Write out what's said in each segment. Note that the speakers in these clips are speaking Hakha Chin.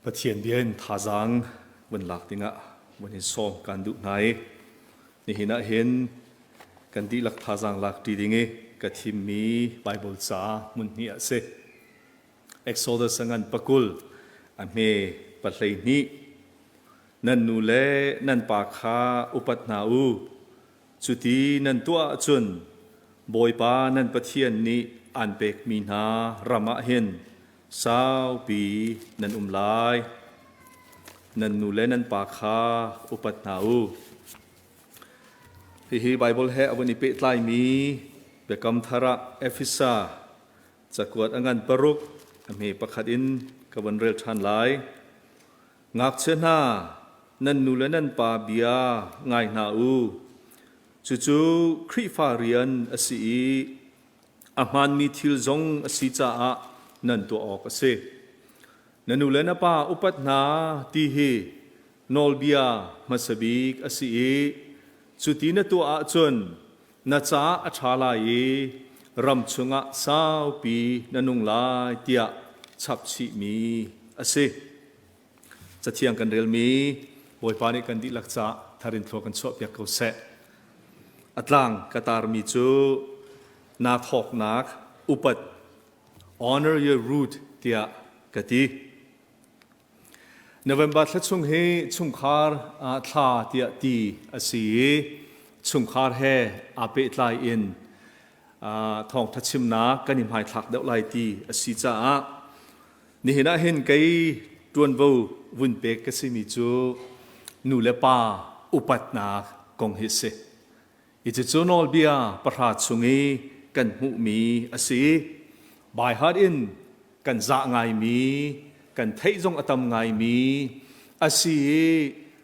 Pathian bia in thazaang vun lak dingah vun in sawm kan duh hna i nihin ah hin kan dihlak thazaang lak ṭi ding i ka thimmi Baibal ca hmun hnih a si. Exodus a ngan pakul a hme 12. Nan nu le nan pa kha upat hna u. Cuti nan tuah ahcun Bawipa nan Pathian nih aan pekmi hna ram ah hin saupi nan um lai. Nan nu le nan pa kha upat hna u. Hihi Baibal he a vun i pehtlaimi Biakam Thar ah Efesa cakuat a ngan paruk a hme pakhat in ka von rel ṭhan lai. Ngakchia hna, nan nu le nan pa bia ngai hna u. Cucu Khrihfa rian a si i a hmaanmi thil zong a si caah nan tuah awk a si. Na nu le na pa upat hna ti hi nawlbia hmasa bik a si i cuti na tuah ahcun na caah a ṭha lai i ram chungah saupi na nung lai tiah chapchihmi a si. Cathiang kan relmi Bawipa nih kan dihlak caah thar in thlua kan chuahpiak ko seh. A tlang ka tarmi cu naa thawknak upat honor your root tiah ka ti. November thla chung hi chungkhar thla tiah ti a si i chungkhar he aa pehtlai in thawngtha chimnak kan i hmaithlak deuh lai ti a si caah nihin ah hin kei ṭuanvo vun pek ka simi cu nu le pa upatnak kong hi a si. I cucu nawlbia pahra chung i kan hmuhmi a si. Baihat in kan zah ngaimi, kan theih zong a tam ngaimi a si i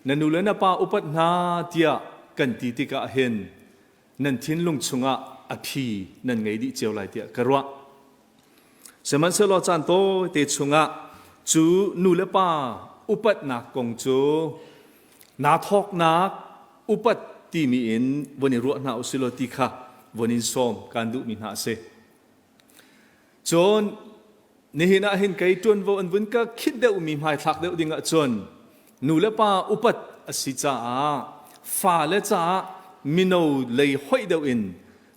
na nu le na pa upat hna tiah kan ti tikah hin nan thinlung chungah a phi nan ngei dih cio lai tiah ka ruah. Sihmanhsehlaw caan tawite chungah cu nu le pa upatnak kong cu naa thawknak upat timi in von i ruah hna usilaw ti kha von in sawm kaan duhmi hna a si. Cun nihin ah hin kei ṭuanvo an vun ka khinh deuhmi hmaithlak deuh ding ahcun nu le pa upat a si caah fale caah mino lei hoih deuh in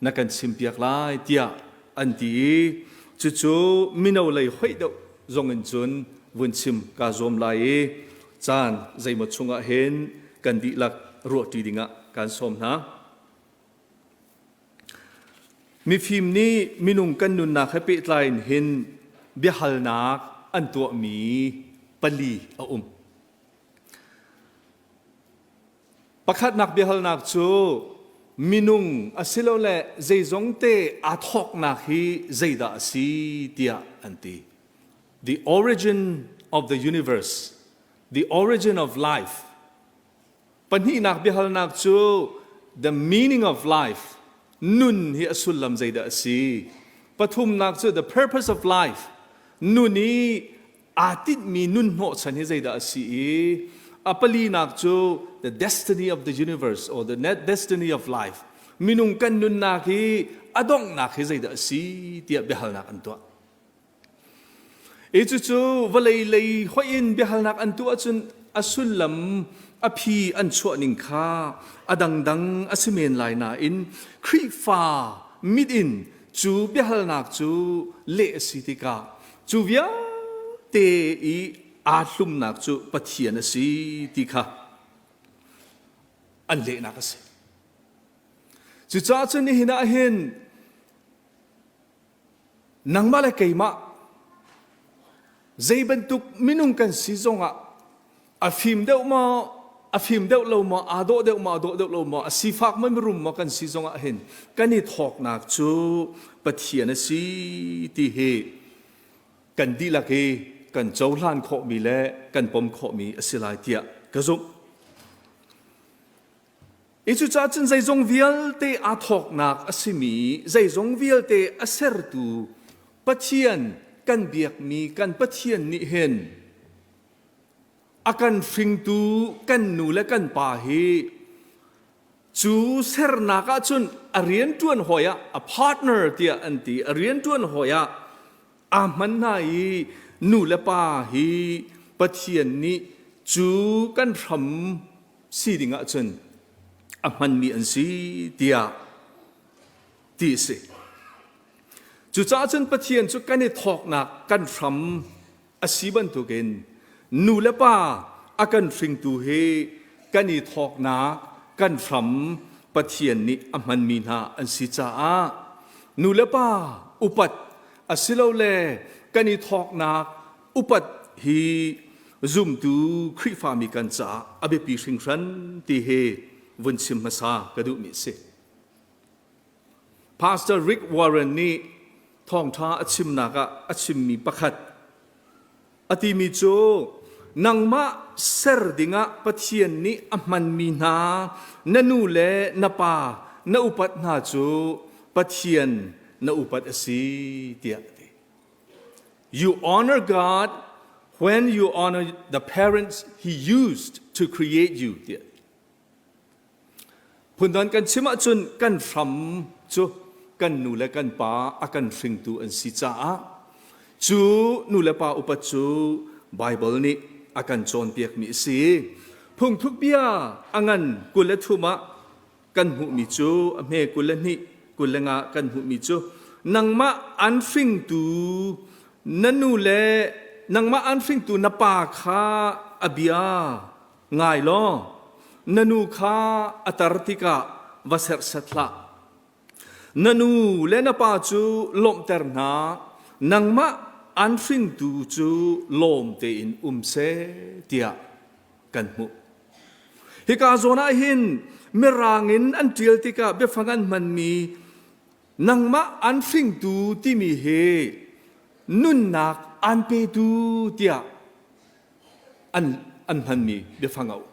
na kan chimpiak lai tiah an ti i cucu mino lei hoih deuh zong in cun vun chim kaa zuam lai i caan zeimaw chungah hin kan dihlak ruahṭi dingah kaan sawm hna. Mifim nih minung kan nunnak he pehtlai in hin biahalnak an tuahmi pali a um. Pakhatnak biahalnak cu minung asilole zeizongte aa thawknak hi zeidah a si tiah an ti. The origin of the universe, the origin of life. Pahnihnak biahalnak cu the meaning of life, nun hi a sullam zeidah a si. Pathumnak cu the purpose of life, nun i aa tinhmi nun hnawhchan hi zeidah a si i a palinak cu the destiny of the universe or the net destiny of life minung kan nunnak hi a donghnak hi zeidah a si tiah biahalnak an tuah i cucu vawlei lei hoih in biahalnak an tuah cun a sullam a phi an chuah ning kha a dangdang a si men lai nain Khrihfa mit in cu biahalnak cu leh a si tikah Cu vialte i aa hlumnak cu Pathian a si ti kha an lehnak a si. Cucaah cun nihin ah hin nangmah le keimah zei bantuk minung kan si zongah a fim deuh maw a fim deuh lo maw aa dawh deuh maw aa dawh deuh lo maw a sifak maw mirum maw kan si zongah hin kan i thawknak cu Pathian a si ti hi kan dihlak hi kan cohlan khawhmi le kan pom khawhmi a si lai tiah ka zumh. I cucaah cun zeizong vialte aa thawknak a simi zeizong vialte a sertu Pathian kan biakmi kan Pathian nih hin a kan hringtu kan nu le kan pa hi cu sernak ahcun a rianṭuan hawi ah a partner tiah an ti a rianṭuan hawi ah aa hman hna i nu le pa hi Pathian nih cu kan hram si ding ahcun a hmanmi an si tiah ti a si. Cucaah cun Pathian cu kan i thawknak kan hram a si bantukin nu le pa a kan hringtu hi kan i thawknak kan hram Pathian nih a hmanmi hna an si caah nu le pa upat asilole kan i thawknak upat hi zumtu Khrihfami kan caah a biapi hringhran ti hi vun chim hmasa ka duhmi a si. Pastor Rick Warren nih thawngṭha a chimnak ah a chimmi pakhat a timi cu nangmah ser dingah Pathian nih a hmanmi hna na nu le na pa na upat hna cu Pathian na upat a si tiah a ti. You honor God when you honor the parents he used to create you tiah Phundang kan chim ahcun kan hram cu kan nu le kan pa a kan hringtu an si caah cu nu le pa upat cu Baibal nih a kan cawnpiakmi a si. Phungthluk bia a ngan 23 ah kan hmuhmi cu a hme 22 25 kan hmuhmi cu nangmah an hringtu na nu le nangmah an hringtu na pa kha a bia Ngai law, na nu kha a tar tikah va serhsat hlah. Na nu le na pa cu lawmhter hna, nangmah an hringtu cu lawm tein um seh tiah kan hmuh. Hika zawn ah hin Mirang in an ṭial tikah biafang an hmanmi nangmah an hringtu timi hi nunnak an petu tiah an, an hmanmi biafang a um.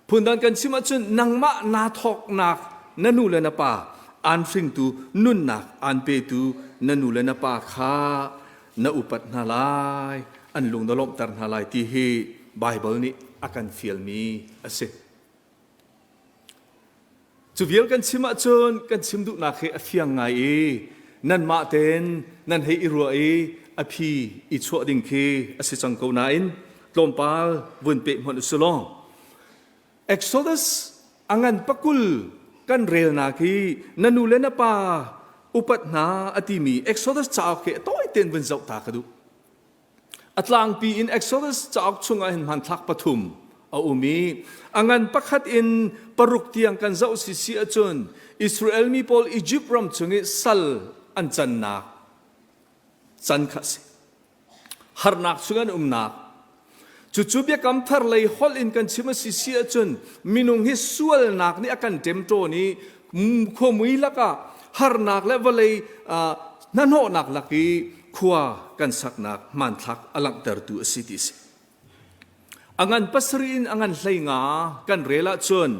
Phundang kan chim ahcun nangmah naa thawknak na nu le na pa aan hringtu nunnak aan petu na nu le na pa kha na upat hna lai an lung na lawmhter hna lai ti hi Baibal nih a kan fialmi a si. Cu vial kan chim ahcun kan chim duhnak hi a fiang ngai i nanmah tein nan hei i ruah i a phi i chuah ding khi a si cang ko nain tlawmpal vun peh hmanh usih law Exodus a ngan pakul kan relnak hi na nu le na pa upat hna a timi Exodus cauk hi a tawi tein vun zoh ta ka duh. A tlangpi in Exodus cauk chungah hin hmanthlak pathum a um i a ngan pakhat in paruk tiang kan zoh si si ahcun Israel mi pawl Egypt ram chung i sal an cannak can kha a si. Harnak chung an umnak. Cucu biakam thar lei holh in kan chim a si si ahcun minung hi sualnak nih a kan ṭemṭawn i khuamui lakah harnak le vawlei hnahnawhnak lak i khua kan saknak hmanthlak a langhtertu a si ti a si. A ngan pasarih in a ngan 15 kan rel ahcun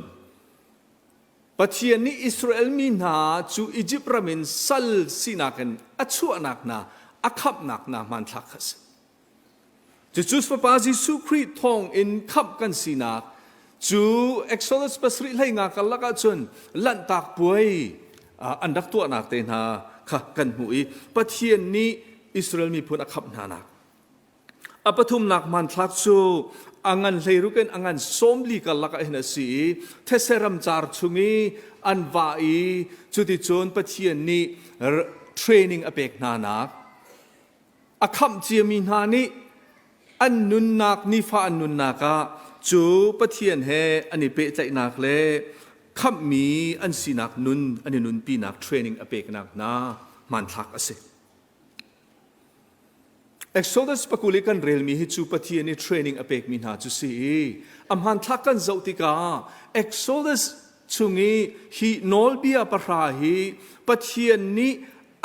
Pathian nih Israel mi hna cu Izipt ram in sal sinak in a chuahnak hna a khamhnak hna hmanthlak kha a si. Cucu Fapa Jesuh Khrih thawng in khamh kan sinak cu Exodus pasarih 15 karlak ahcun Lanhtak puai an rak tuahnak te hna kha kan hmuh i Pathian nih Israel miphun a khamh hna nak. A pathumnak hmanthlak cu a ngan hleiruk in a ngan 40 karlak ah hin a si i these ramcar chung i an vah i cuticun Pathian nih training a pek hna nak A khamh ciami hna nih an nunnak nifa an nunnak ah cu Pathian he an i pehtlaihnak le khamhmi an sinak nun an i nunpinak training a peknak hna hmanthlak a si. Exodus pakul i kan relmi hi cu Pathian i training a pekmi hna cu si i a hmanthlak kan zoh tikah Exodus chung i hi nawlbia pahra hi Pathian nih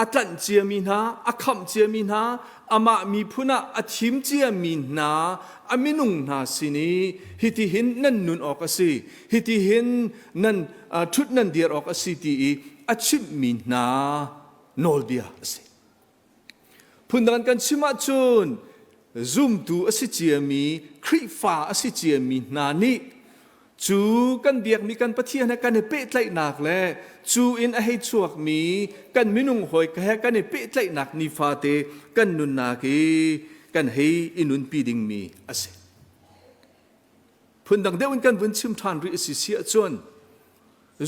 a tlanh ciami hna, a khamh ciami hna, amah miphun ah a thim ciami hna, a minung hna sin i hitihin nan nun awk a si, hitihin nan ṭhut nan dir awk a si ti i a chimhmi hna nawlbia a si. Phundang kan chim ahcun zumtu a si ciami, Khrihfa a si ciami hna nih cu kan biakmi kan Pathian he kan i pehtlaihnak le cu in a hei chuakmi kan minung hawi he kan i pehtlaihnak nifate kan nunnak i kan hei i nunpi dingmi a si. Phundang deuh in kan vun chim ṭhan rih a si si ahcun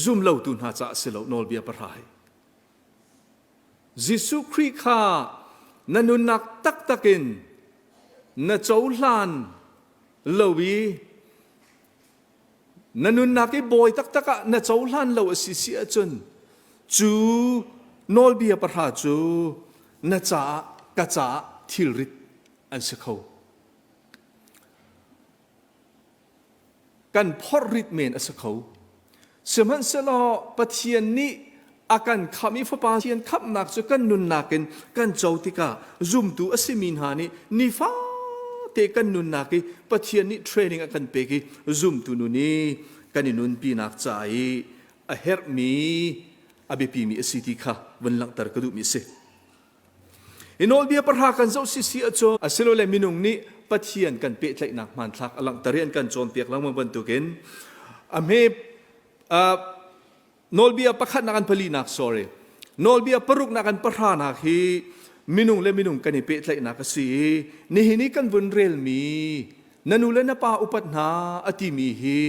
zum lotu hna caah a si lo nawlbia pahra hi. Jesuh Khrih kha na nunnak taktak in na cohlan lo i na nunnak i bawi taktak ah na cohlan lo a si si ahcun cu nawlbia pahra cu na caah ka caah thilrit an si kho. Kan phorh rit men a si kho. Sihmanhsehlaw Pathian nih a kan khamh i Fapa Pathian khamhnak cu kan nunnak in kan co tikah zumtu a simi hna nih nifate kan nunnak i Pathian nih training a kan pek i zumtu nun i kan i nunpinak ca i a herhmi a biapimi a si ti kha vun langhter ka duhmi a si. Hi nawlbia pahra kan zoh sisi ahcun asilole minung nih Pathian kan pehtlaihnak hmanthlak a langhter i an kan cawnpiak lengmang bantukin a hme nawlbia pakhatnak an palinak sorry nawlbia paruknak an pahranak hi minung le minung kan i pehtlaihnak a si i nihin i kan vun relmi na nu le na pa upat hna a timi hi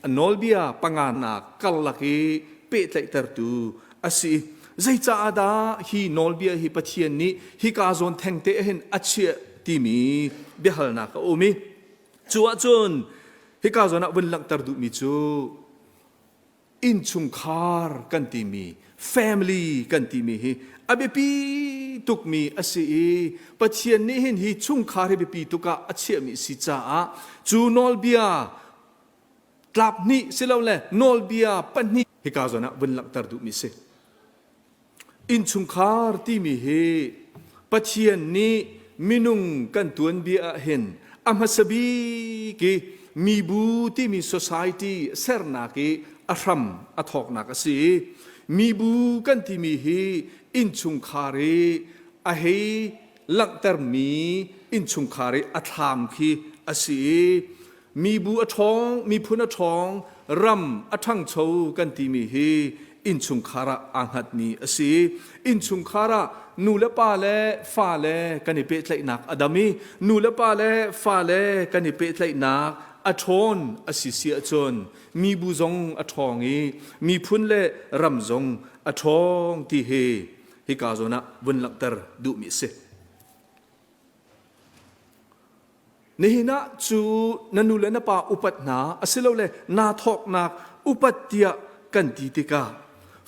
a nawlbia panganak karlak i pehtlaihtertu a si. Zeicaah dah hi nawlbia hi Pathian nih hika zawn thengte hin a chiah timi biahalnak a um i cu ahcun hika zawn ah vun langhter duhmi cu innchungkhar kan timi family kan timi hi a biapi tukmi a si i Pathian nih hin hi chungkhar hi biapi tuk ah a chiahmi a si caah cu nawlbia tlap hnih silole nawlbia pahnih hika zawn ah vun langhter duhmi a si. Innchungkhar timi hi Pathian nih minung kan tuanbia ah hin a hmasa bik i mibu timi society sernak i a hram a thawknak a si. Mibu kan timi hi innchungkhar i a hei langhtermi innchungkhar i a thlam khi a si i Mibu a ṭhawng, miphun a ṭhawng, ram a ṭhangcho kan timi hi innchungkhar ah aa hngatmi a si. Innchungkhar ah nu le pa le fa le kan i pehtlaihnak a dam i nu le pa le fa le kan i pehtlaihnak a ṭhawn a si si ahcun mibu zong a ṭhawng i miphun le ram zong a ṭhawng ti hi hika zawn ah vun langhter duhmi a si. Nihin ah cu na nu le na pa upat hna asilole naa thawknak upat tiah kan ti tikah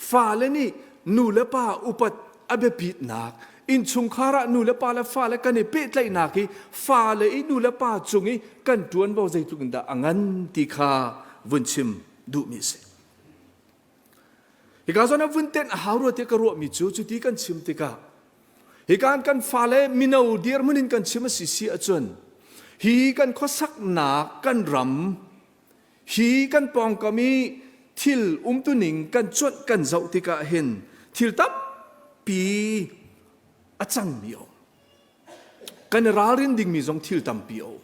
fale nih nu le pa upat a biapitnak innchungkhar ah nu le pa le fale kan i pehtlaihnak hi fale i nu le pa cung i kan ṭuanvo zeitluk in dah a ngan ti kha vun chim duhmi a si. Hika zawn ah vun tenh a hau rua tiah ka ruahmi cu cuti kan chim tikah hika kan fale mino dirhmun in kan chim a si si ahcun hi kan khuasaknak kan ram hi kan pawngkam i thil umtuning kan cuanh kan zoh tikah hin thil tampi a cangmi a um. Kan i ralrin dingmi zong thil tampi a um.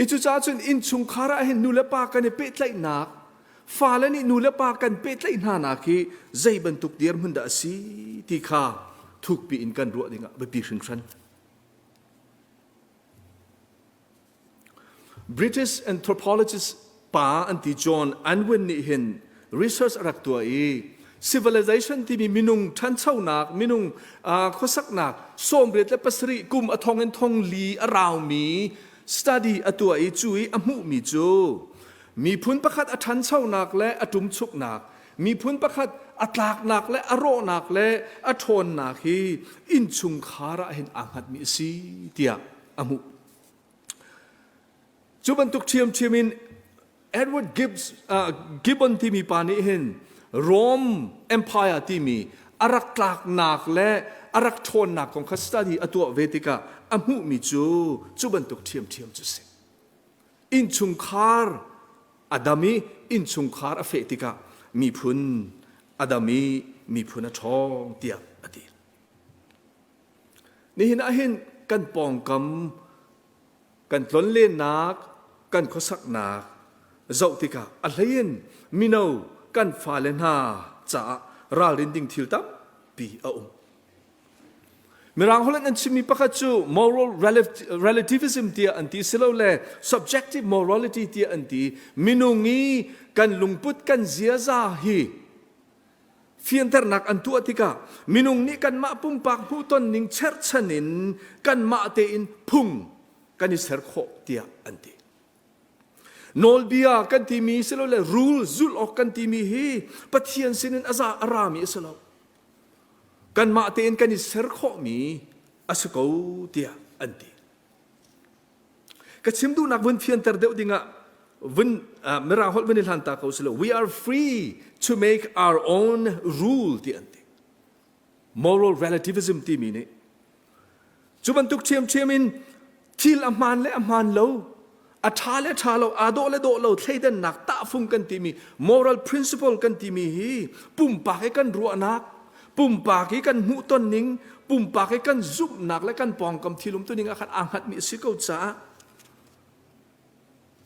I cucaah cun innchungkhar ah hin nu le pa kan i pehtlaihnak, fale nih nu le pa kan pehtlaih hnanak hi zei bantuk dirhmun dah a si ti kha thukpi in kan ruah dingah biapi hringhran. British anthropologist pa an ti John Unwin nih hin research a rak tuah i civilization timi minung ṭhanchonak minung khuasaknak 87 kum a thong in thong li a raumi study a tuah i cu i a hmuhmi cu miphun pakhat a ṭhanchonak le a ṭumchuknak miphun pakhat a tlaknak le a rawhnak le a ṭhawnnak hi innchungkhar ah hin aa hngatmi a si tiah a hmuh. Cu bantuk ṭhiamṭhiam in Edward Gibbs, uh, Gibbon timi pa nih hin Rome Empire timi a rak tlaknak le a rak ṭhawnnak kong kha study a tuah ve tikah a hmuhmi cu cu bantuk ṭhiamṭhiam cu si. Innchungkhar a dam i innchungkhar a feh tikah miphun a dam i miphun a ṭhawng tiah a ti. Nihin ah hin kan pawngkam kan tlonlennak kan khuasaknak zoh tikah a hleiin mino kan fale hna caah ralrin ding thil tampi a um. Mirang holh in an chimmi pakhat cu moral relativism tiah an ti silole subjective morality tiah an ti. Minung i kan lungput kan ziaza hi fianternak an tuah tikah minung nih kanmah pumpak hmuhton ning cherhchan in kanmah tein phung kan i ser khawh tiah an ti. Nawlbia kan timi silole rule zulh awk kan timi hi Pathian sinin a za a rami a si lo. Kanmah tein kan i ser khawhmi a si ko tiah an ti. Ka chim duhnak vun fianter deuh dingah vun uh, mirang holh vun i hlan ta ko silo we are free to make our own rule ti an ti. Moral relativism timi nih Cu bantuk ṭhiamṭhiam in thil a hmaan le a hmaan lo, a ṭha le ṭha lo, aa dawh le dawh lo thleidannak tahfung kan timi moral principle kan timi hi pumpak i kan ruahnak, pumpak i kan hmuhton ning, pumpak i kan zumhnak le kan pawngkam thil umtuning ah khan aa hngatmi a si ko caah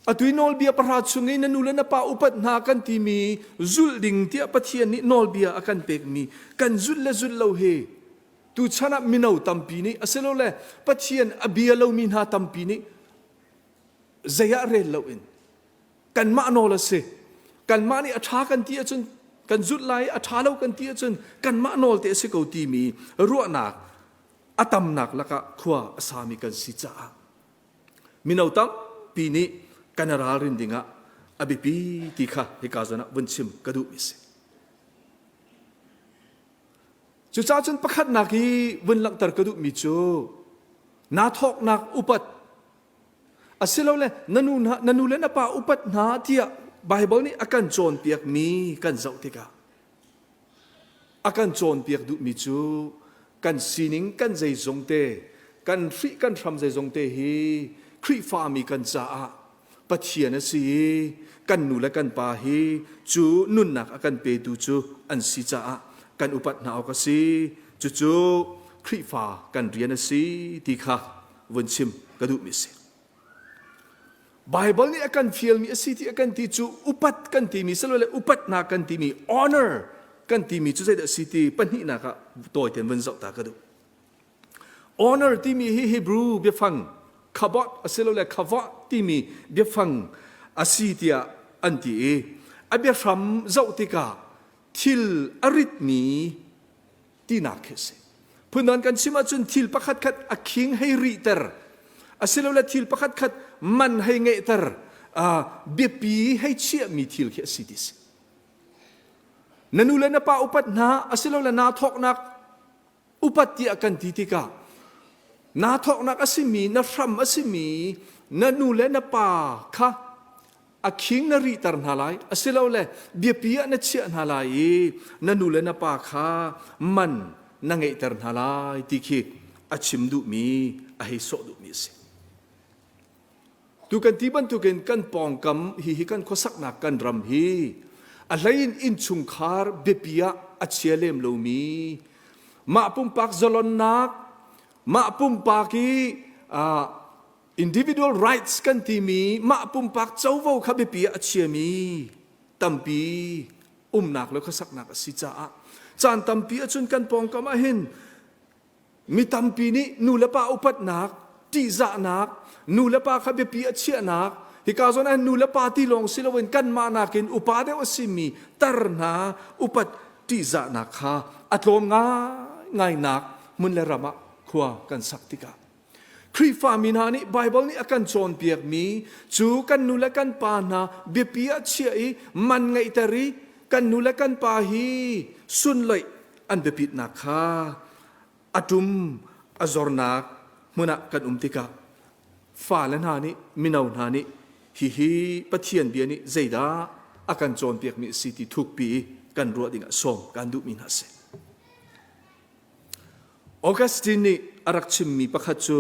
Atu i nawlbia pahra chung i na nu le na pa upat hna kan timi zulh ding tiah Pathian nih nawlbia a kan pekmi kan zulh le zulh lo hi tuchan ah mino tampi nih asilole Pathian a bia lomi hna tampi nih zei ah rel loin kanmah nawl a si kanmah nih a ṭha kan ti ahcun kan zulh lai a ṭha lo kan ti ahcun kanmah nawl te a si ko timi ruahnak a tamnak lakah khua a sami kan si caah Mino tampi nih kan i ralrin dingah a biapi ti kha hika zawn ah vun chim ka duhmi a si. Cucaah cun pakhatnak i vun langhter ka duhmi cu naa thawknak upat asilole na nu, na nu le na pa upat hna tiah Baibal nih a kan cawnpiakmi kan zoh tikah A kan cawnpiak duhmi cu kan sining kan zeizong te, kan hrih kan hram zeizong te hi Khrihfami kan caah Pathian a si i kan nu le kan pa hi cu nunnak a kan petu cu an si caah kan upat hna awk a si. Cucu Khrihfa kan rian a si ti kha vun chim ka duhmi a si. Baibal nih a kan fialmi a si ti a kan ti cu upat kan timi silole upatnak kan timi honor kan timi cu zeidah a si ti pahnihnak ah tawi tein vun zoh ta ka duh. Honor timi hi Hebrew biafang khabot asilole khavot timi biafang a si tiah an ti i a biahram zoh tikah thil a ritmi tinak khi a si. Phundang kan chim ahcun thil pakhatkhat a khing hei rihter asilole thil pakhatkhat man hei ngeihter biapi hei chiahmi thil khi a si ti si. Na nu le na pa upat hna asilole naa thawknak upat tiah kan ti tikah naa thawknak a simi na hram a simi na nu le na pa kha a khing na rihter hna lai asilole biapi ah na chiah hna lai i na nu le na pa kha man na ngeihter hna lai ti khi a chim duhmi a hei sawh duhmi a si. Tu kan ti bantukin kan pawngkam hi hi kan khuasaknak kan ram hi a hlei in innchungkhar biapi ah a chia lem lomi mah pumpak zalonnak mah pumpak i Individual rights kan timi mah pumpak covo kha biapi ah a chiami tampi umnak le khuasaknak a si caah caan tampi ahcun kan pawngkam ah hin mi tampi nih nu le pa upatnak, ṭihzahnak, nu le pa kha biapi a chiahnak, hika zawn ah nu le pa ti lawng si loin kanmah nakin upa deuh a simi tar hna upat ṭihzahnak kha a tlawm ngaingai hmun le ram ah khua kan sak tikah Khrihfami hna nih Baibal nih a kan cawnpiakmi cu kan nu le kan pa hna biapi ah chiah i man ngeihter i kan nu le kan pa hi sunloih an biapitnak kha a ṭum a zornak hmun ah kan um tikah fale hna nih mino hna nih hihi Pathian bia nih zeidah a kan cawnpiakmi a si ti thukpi i kan ruah dingah sawm kan duhmi hna a si. Augustine nih a rak chimmi pakhat cu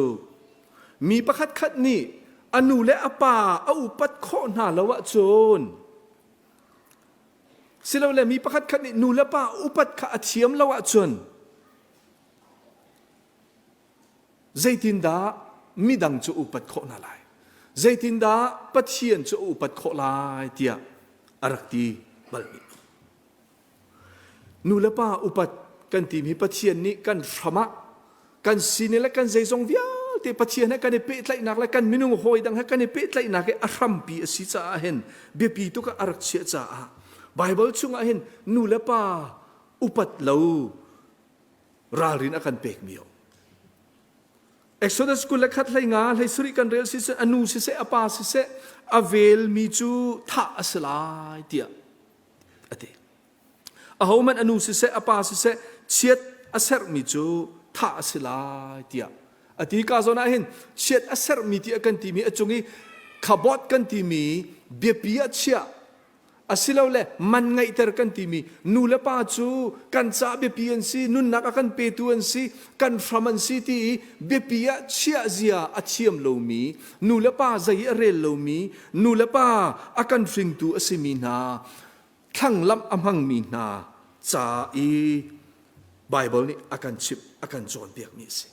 mi pakhatkhat nih a nu le a pa a upat khawh hna lo ahcun silole mi pakhatkhat nih nu le pa upat kha a thiam lo ahcun zeitindah midang cu upat khawh hna lai zeitindah Pathian cu a upat khawh lai tiah a rak ti balmi Nu le pa upat kan timi Pathian nih kan hram ah Kan sining le kan zeizong vialte Pathian he kan i pehtlaihnak le kan minung hawi dang he kan i pehtlaihnak hi a hrampi a si caah hin biapi tuk ah a rak chiah caah Baibal chungah hin nu le pa upat lo ralrin a kan pekmi a um. Exodus 21 hlei nga hlei sarih kan rel siseh a nu siseh a pa siseh a velmi cu thah a si lai tiah a ti. Ahohmanh a nu siseh a pa siseh chiat a serhmi cu thah a si lai tiah a ti. Ka zawn ah hin chiat a serhmi ti a kan timi a cung i khabot kan timi biapi ah chiah asilole man ngeihter kan timi nu le pa cu kan ca biapi an si nunnak a kan petu an si kan hram an si ti i biapi ah chiah zia a thiam lomi nu le pa zei a rel lomi nu le pa a kan hringtu a simi hna thlanglamh a hmangmi hna ca i Baibal nih a kan chimh a kan cawnpiakmi a si.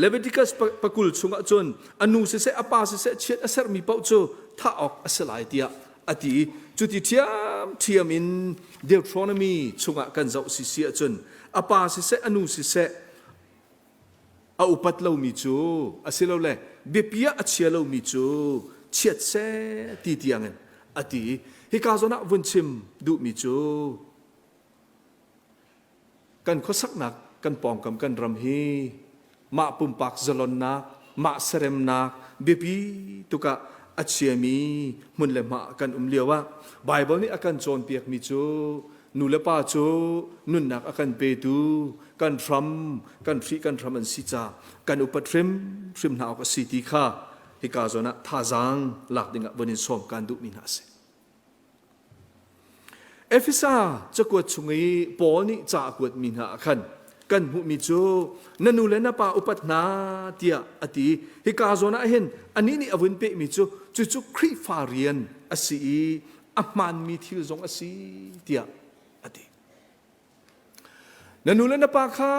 Leviticus pakul chungah cun a nu siseh a pa siseh chiat a sermi paoh cu thah awk a si lai tiah a ti i cuti ṭhiamṭhiam in Deuteronomy chungah kan zoh si si ahcun a pa siseh a nu siseh a upat lomi cu asilole biapi ah a chia lomi cu chiat seh ti tiangin a ti i hika zawn ah vun chim duhmi cu Kan khuasaknak kan pawngkam kan ram hi mah pumpak zalonnak, mah seremnak biapi tuk ah a chiami hmun le hma kan um lio ah Baibal nih a kan cawnpiakmi cu nu le pa cu nunnak a kan petu kan hram kan hrih kan hram an si ca kan upat hrimhrim hna awk a si ti kha hika zawn ah thazaang lak dingah vun in sawm kan duhmi hna a si. Efesa cakuat chung i Paul nih ca a kuatmi hna ah khan kan hmuhmi cu na nu le na pa upat hna tiah a ti. Hika zawn ah hin anih nih a vun pehmi cu cucu Khrihfa rian a si i a hmaanmi thil zong a si tiah a ti. Na nu le na pa kha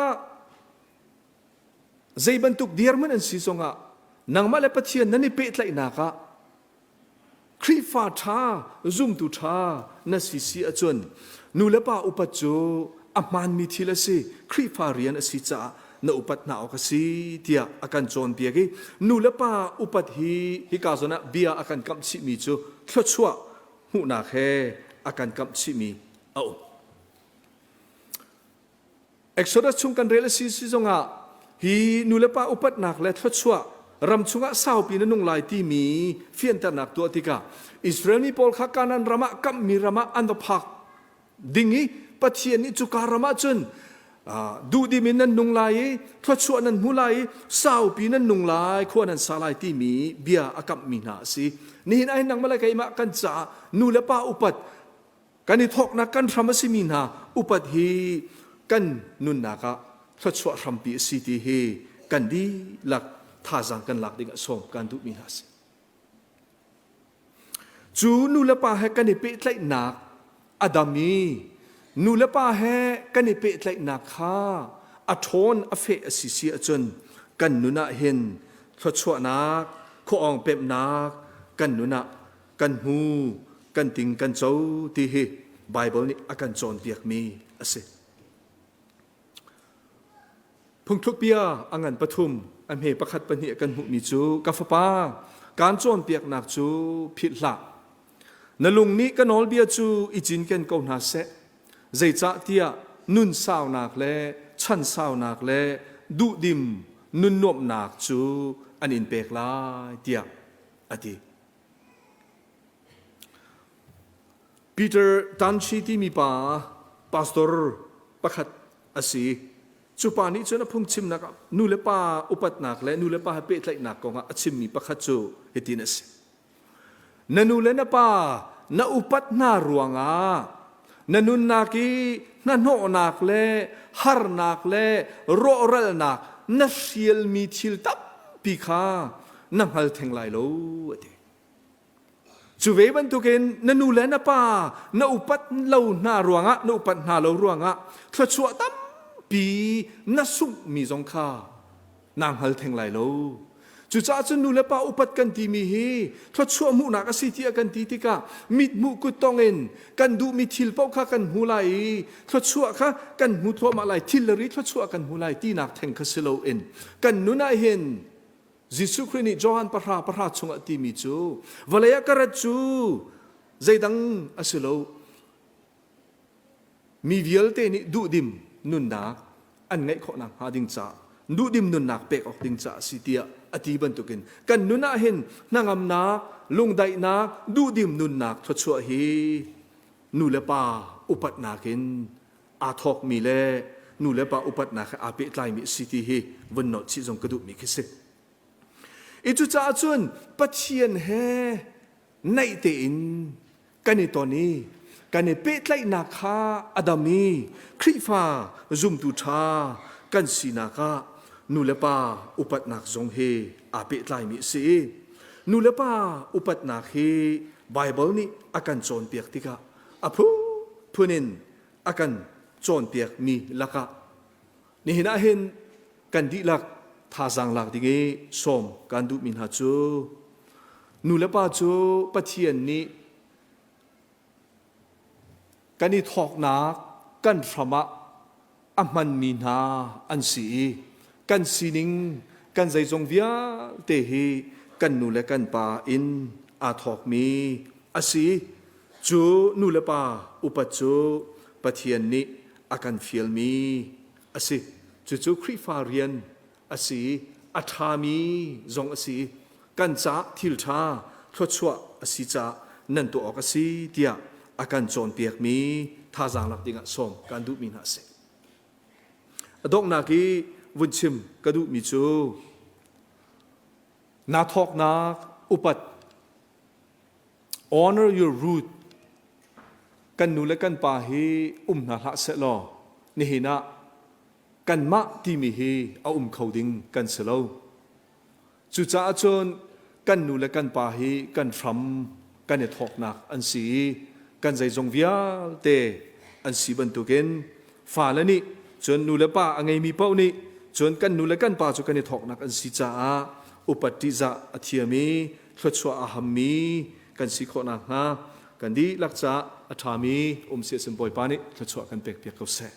zei bantuk dirhmun an si zongah nangmah le Pathian nan i pehtlaihnak ah Khrihfa ṭha, zumtu ṭha na si si ahcun nu le pa upat cu a hmaanmi thil a si, Khrihfa rian a si caah na upat hna awk a si tiah a kan cawnpiak i nu le pa upat hi hika zawn ah bia a kan kamh chihmi cu thluachuah hmuhnak he a kan kamh chihmi a um. Exodus chung kan rel a si si zongah hi nulepa upatnak le thluachuah ram chungah saupi na nung lai timi fianternak tuah tikah Israel mi pawl kha Kanaan ram ah kamhmi ram ah an va phak ding i Pathian nih cuka ram ah cun duhdim in nan nung lai i thluachuah nan hmu lai i saupi nan nung lai khua nan sa lai timi bia a kamhmi hna a si. Nihin ah hin nangmah le keimah kan caah nu le pa upat Kan i thawknak kan hram a simi hna upat hi kan nunnak ah thluachuah hrampi a si ti hi kan dihlak thazaang kan lak ding ah sawm kan duhmi hna a si. Cu nu le pa he kan i pehtlaihnak a dam i nu le pa he kan i pehtlaihnak kha a ṭhawn a feh a si si ahcun kan nun ah hin thluachuahnak khuaawng pemhnak kan nun ah kan hmu kan ting kan co ti hi Baibal nih a kan cawnpiakmi a si. Phungthlukbia a ngan pathum a hme pakhat pahnih kan hmuhmi cu ka fapa kaan cawnpiaknak cu philh hlah. Na lung nih ka nawlbia cu i cinken ko hna seh. Zeicahtiah nun saunak le chan saunak le duhdim nun nuamhnak cu an in pek lai tiah a ti. Peter Tanchi timi pa pastor pakhat a si. Cu pa nih cun a phungchimnak ah nu le pa upatnak le nu le pa he pehtlaihnak kongah a chimmi pakhat cu hitin a si. Na nu le na pa na upat hna ruangah na nunnak i hnahnawhnak le harnak le rawhralnak na hrialmi thil tampi kha na hngal theng lai lo a ti. Cu ve bantukin na nu le na pa na upat lo hna ruangah na upat hna lo ruangah thluachuah tampi na sunghmi zong kha naa hngal theng lai lo. Cucaah cun nu le pa upat kan timi hi thluachuah hmuhnak a si tiah kan ti tikah mithmuh kuttong in kan duhmi thil paoh kha kan hmu lai i thluachuah kha kan hmu thluahmah lai, thil le ri thluachuah kan hmu lai tinak theng kha si loin kan nun ah hin Jesuh Khrih nih Johan pahra pahra chungah timi cu vawlei ah ka rat cu zeidang a si lo Mi vialte nih duhdim nunnak an ngeih khawh nakhnga ding caah duhdim nunnak pek awk ding caah a si tiah a ti bantukin kan nun ah hin hnangamnak, lungdaihnak, duhdim nunnak thluachuah hi nu le pa upatnak in aa thawkmi le nu le pa upatnak he aa pehtlaimi a si ti hi vun nolh chih zong ka duhmi khi si. I cucaah cun Pathian he naih tein kan i ton i kan i pehtlaihnak kha a dam i Khrihfa zumtu ṭha kan sinak ah nu le pa upatnak zong hi aa pehtlaimi a si i nu le pa upatnak hi Baibal nih a kan cawnpiak tikah a phunphun in a kan cawnpiakmi lakah nihin ah hin kan dihlak thazaang lak ding i sawm kan duhmi hna cu nu le pa cu Pathian nih kan i thawknak kan hram ah a hmanmi hna an si i kan sining kan zeizong vialte hi kan nu le kan pa in aa thawkmi a si. Cu nu le pa upat cu Pathian nih a kan fialmi a si. Cucu Khrihfa rian a si i a ṭhami zong a si i kan caah thil ṭha thluachuah a si caah nan tuah awk a si tiah a kan cawnpiakmi thazaang lak dingah sawm kan duhmi hna a si. A donghnak i vun chim ka duhmi cu naa thawknak upat honor your root kan nu le kan pa hi um hna hlah seh law nihin ah kanmah timi hi a um kho ding kan si lo. Cucaah cun kan nu le kan pa hi kan hram kan i thawknak an si i kan zeizong vialte an si bantukin fale nih cun nu le pa a ngeimi paoh nih cun kan nu le kan pa cu kan i thawknak an si caah upat ṭihzah a thiam i thluachuah a hammi kan si khawh nakhnga kan dihlak caah a ṭhami um si a sin Bawipa nih thluachuah kan pekpiak ko seh.